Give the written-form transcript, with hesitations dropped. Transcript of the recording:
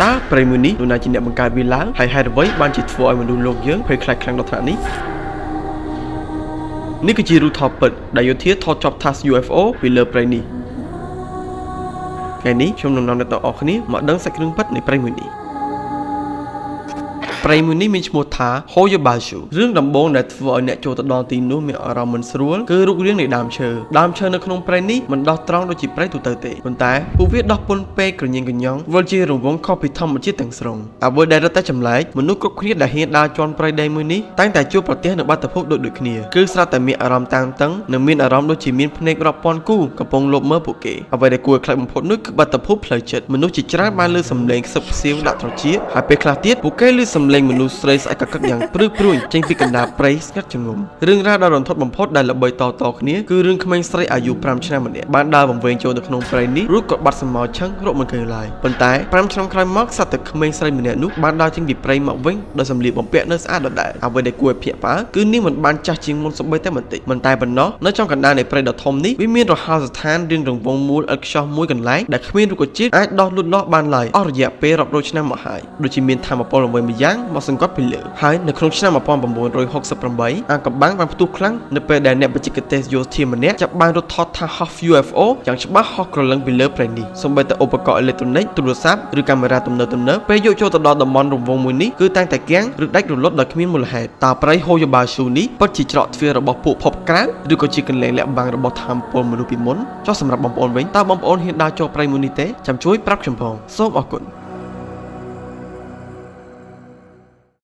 តើព្រៃមួយនេះនរណាជាអ្នកបង្កើតវាឡើងហើយហេតុអ្វីបានជាធ្វើឲ្យមនុស្សលោកយើងភ័យខ្លាចខ្លាំងដល់ថ្នាក់នេះនេះគឺជារូបថតពិតដែលយោធាថតជាប់ថាស UFO ពីលើព្រៃនេះថ្ងៃនេះខ្ញុំនឹងនាំអ្នកទាំងអស់គ្នាមកដឹងសាច់រឿងពិតនៃព្រៃមួយនេះព្រៃមួយនេះមានឈ្មោះថា Hoyobashu រឿងដំបូងដែលធ្វើឲ្យអ្នកចូលទៅដល់ទីនោះមានអារម្មណ៍មិនស្រួលគឺរូបរាងនៃដើមឈើដើមឈើនៅក្នុងព្រៃនេះមិនដុះត្រង់ដូចជាព្រៃទូទៅទេប៉ុន្តែពួកវាដុះពន់ពេកក្រញៀងក្រញង់វិលជារង្វង់ខុសពីធម្មជាតិទាំងស្រុងអ្វីដែលរឹតតែចម្លែកមនុស្សគ្រប់គ្នាដែលហ៊ានដើរជាន់ព្រៃដីមួយនេះតែងតែជួបប្រទះនឹងបាតុភូតដូចដូចគ្នាគឺស្រាប់តែមានអារម្មណ៍តានតឹងនិងមានអារម្មណ៍ដូចជាមានភ្នែករាប់ពាន់គូកំពុងលបមើលពួកគេអ្វីដែលគួរឲ្យខ្លាចបំផុតនោះគឺបាតុភូតផ្លូវចិត្តមនុស្សជាច្រើនបានឮសំឡេងខ្សឹបខ្សៀវដាក់ត្រចៀកហើយពេលខ្លះទៀតពួកគេឮសំឡេងមនុស្សស្រីស្អែកកកឹកយ៉ាងព្រឺព្រួញចេញពីកណ្ដាលព្រៃស្ងាត់ជ្រងំរឿងរ៉ាវដ៏រន្ធត់បំផុតដែលល្បីតៗគ្នាគឺរឿងក្មេងស្រីអាយុ5ឆ្នាំម្នាក់បានដើរវង្វេងចូលទៅក្នុងព្រៃនេះរួចក៏បាត់ស្រមោលឆឹងរកមិនឃើញឡើយប៉ុន្តែ5ឆ្នាំក្រោយមកសត្វតែក្មេងស្រីម្នាក់នោះបានដើរចេញពីព្រៃមកវិញដោយសម្លៀកបំពាក់នៅស្អាតដដែលអ្វីដែលគួរឲ្យភ្ញាក់ផ្អើលគឺនាងមិនបានចាស់ជាងមុនសូម្បីតែបន្តិចមិនតែប៉ុណ្ណោះនៅចំកណ្ដាលនៃព្រៃដ៏ធំនេះវាមានរហោស្ថានរាងរង្វង់មូលឥតខ្ចោះមួយកន្លែងដែលគ្មានរុក្ខជាតិអាចដោះលូតលាស់បានឡើយអស់រយៈពេលរាប់រយឆ្នាំមកហើយដូចជាមានធម៌ពលអ្វីម្យ៉ាងមកសង្កត់ពីលើហើយនៅក្នុងឆ្នាំ1968អាកំបាំងបានផ្ទុះខ្លាំងនៅពេលដែលអ្នកបច្ចេកទេសយោធាម្នាក់ចាប់បានរត់ថតថាហោះ UFO យ៉ាងច្បាស់ហោះក្រឡឹងពីលើព្រៃនេះសូម្បីតែឧបករណ៍អេឡិចត្រូនិកទូរស័ព្ទឬកាមេរ៉ាទំនើបៗពេលយកចូលទៅដល់តំបន់រង្វង់មួយនេះគឺតែងតែគាំងឬដាច់រលត់ដោយគ្មានមូលហេតុតើព្រៃហូយបាស៊ូនេះពិតជាច្រកទ្វាររបស់ពួកភពក្រៅឬក៏ជាកន្លែងលាក់បាំងរបស់ធម្មពលមនុស្សពីមុនចុះសម្រាប់បងប្អូនវិញតើបងប្អូនហ៊ានដើរចូលព្រៃមួយនេះទេចាំជួយប្រាប់ខ្ញុំផងសូមអរគុណ។